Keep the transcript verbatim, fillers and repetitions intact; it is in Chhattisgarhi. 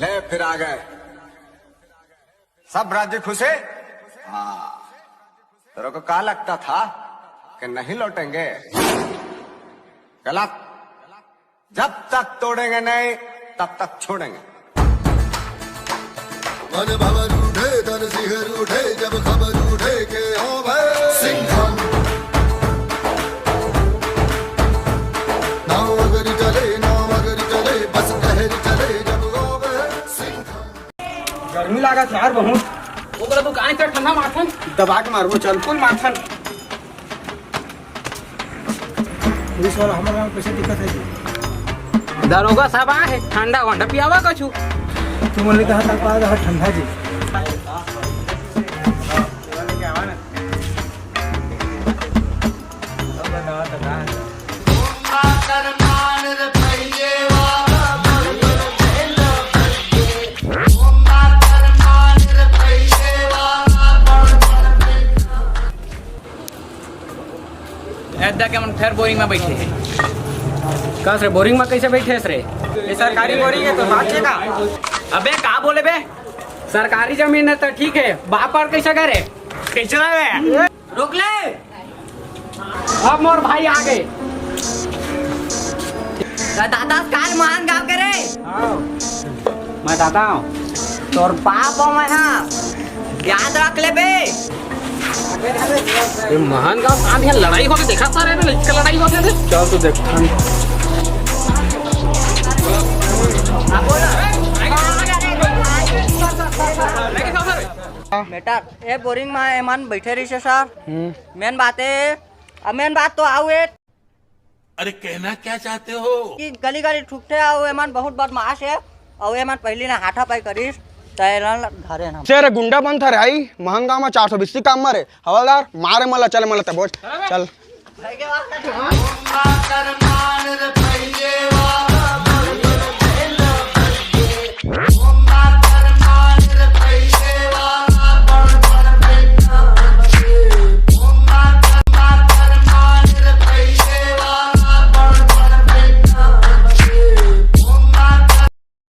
ए, फिर आ गए। सब राज्य खुश है? हाँ। तेरे को क्या लगता था कि नहीं लौटेंगे? गलत। जब तक तोड़ेंगे नहीं, तब तक छोड़ेंगे। मन भंवर उठे, तन सिहर उठे, जब खबर उठे के आवे सिंघम। नाव अगर चले, नाव अगर चले, बस लहर चले, जब आवे सिंघम। गर्मी लागत यार बहुत। ओकरा तो काहे से ठंडा माथन? दबा के मारबो, चल, फुल माथन। पुलिस वाला हमर गांव कैसे दिखत है जी? दरोगा साहब आए हे, ठंडा वंडा पियावा कछु। तुमन ले कहा था, पा रहा ठंडा जी। एदा के मन फेर बोरिंग में बैठे हे। कस रे, बोरिंग में कैसे बैठे हस रे? ये सरकारी बोरिंग है तो बात है का? अबे का बोले बे? सरकारी जमीन है तो ठीक है, बाप और कैसे करे? कैसे रहे? रोक ले। अब मोर भाई आ गए। तो दादा काल महान गांव के रे। हाँ। मैं दादा हूँ। तोर बाप हो मैं, हाँ। याद रख ले बे। ये महान गांव काम है, लड़ाई होके देखा सारे ने, इसका लड़ाई होके दे। चल तू देख। बेटा, ए बोरिंग मा एमन बैठे रहिसे सर। हम्म। मेन बात ए, अब मेन बात तो आउ ए अरे कहना क्या चाहते हो? कि गली गली ठुकथे अउ एमन बहुत बदमाश हे अउ एमन पहिली ना हाथापाई करिस त एलन धरे न हम। तेरे गुंडा बनत हरे आई, महन गांव मा चार सौ बीस काम मारे। हवलदार, मारे मला, चले मला तबोच। चल।